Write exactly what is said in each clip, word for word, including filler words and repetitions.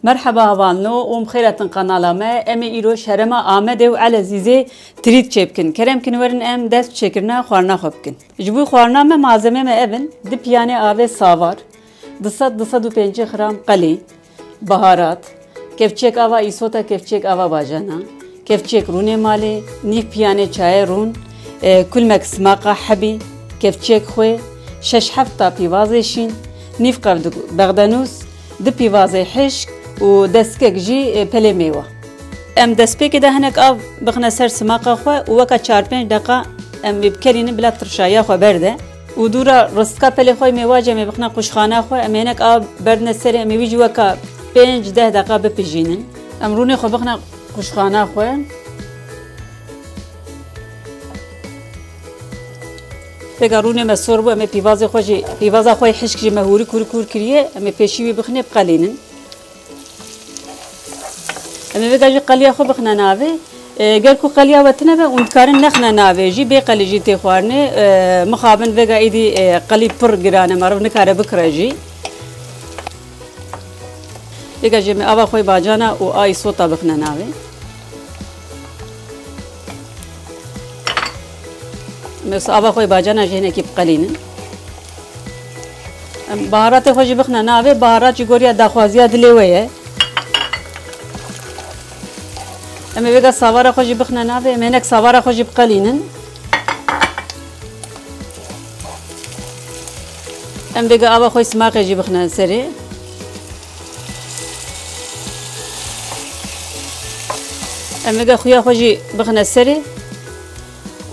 Merheba hevalno û em xêr hatin qanala me. Em ê îro ji herêma Amedê û Elezîzê trît çêbikin. Kerem kin werin em dest bi çêkirina xwarina xwe bikin. Ji bo xwarina me malzemê me ev in: du piyanê avê savar, du sed, du sed û pêncî gram qelî, baharat, kevçiyek ava îsota, kevçiyek ava bacana, kevçiyek rûnê malê, nîv piyanê çayê rûn, e, kulmek simaqa hebî, kevçiyek xwê, şeş heft ta pîvazê şîn, nîv qevduk bexdenûs, du pîvazê hişk û destkek jî, e, pelê mêwe. Em destpêkê de hinek av bixine ser simaqa xwe û weka çar pênc deqa em ê bikerînin bila tirşahiya xwe berde. Û dûra ristika pelê xwe mêwa jî em ê bixine qûşxana xwe, em ê hinek av berdine serê, em ê wî jî weka pênc deh deqa bipijînin. Em rûnê xwe bixine qûşxana xwe. Vêga rûnê me sor bû, em ê pîvazê xwe jî, pîvaza xwe yê hişk jî me hûrik hûrik hûr kiriye, em ê pêşî wî bixinê biqelînin. Em ê vêga jî qeliya xwe bixine navê. E, ger ku qeliya we tune be, hûn dikarin nexine navê jî, bê qelî jî tê xwarinê. E, mixabin vêga êdî, e, qelî pir giran e, meriv nikare bikire jî. Vêga jî em ê ava xwe yê bacana û a îsota bixine navê. Em ê wisa ava xwe yê bacana jî hinekî biqelînin. Em baharatê xwe jî bixine navê, baharat jî goriya daxwaziya dilê we ye. Em ê vêga savara xwe jî bixine navê, em ê hinek savara xwe jî biqelînin. Em vêga ava xwe yê simaqê jî bixine serê. Em vêga xuya xwe jî bixine serê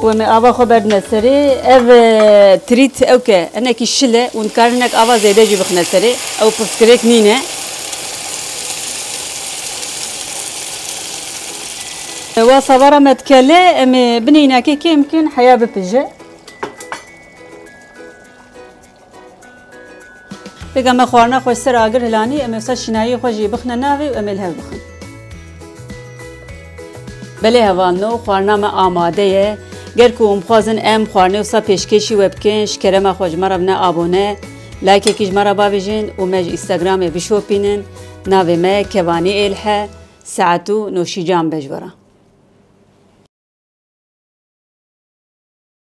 û em ê ava xwe berdine serê. Ev, e, trît ewk e, hinekî şil e, hûn dikarin hinek ava zêde jî bixine serê. Ew pirsgirêk nîne. Wa savara me dikele, em ê binê înakê kêm bikin, heya bipije. Vêga me xwarina xwe ji ser agir hilanî, em ê wisa şînayiyê xwe jî bixine navê û em ê li hev bixin. Belê hevalno, xwarina me amade ye. Ger ku hûn bixwazin em xwarinê wisa pêşkêşî we bikin, ji kerema xwe ji me re bine abone, likeekî ji me re bavêjin û me ji Instagramê bişopînin. Navê me Kevanî Êlhe, saet û noşîcan be ji we re.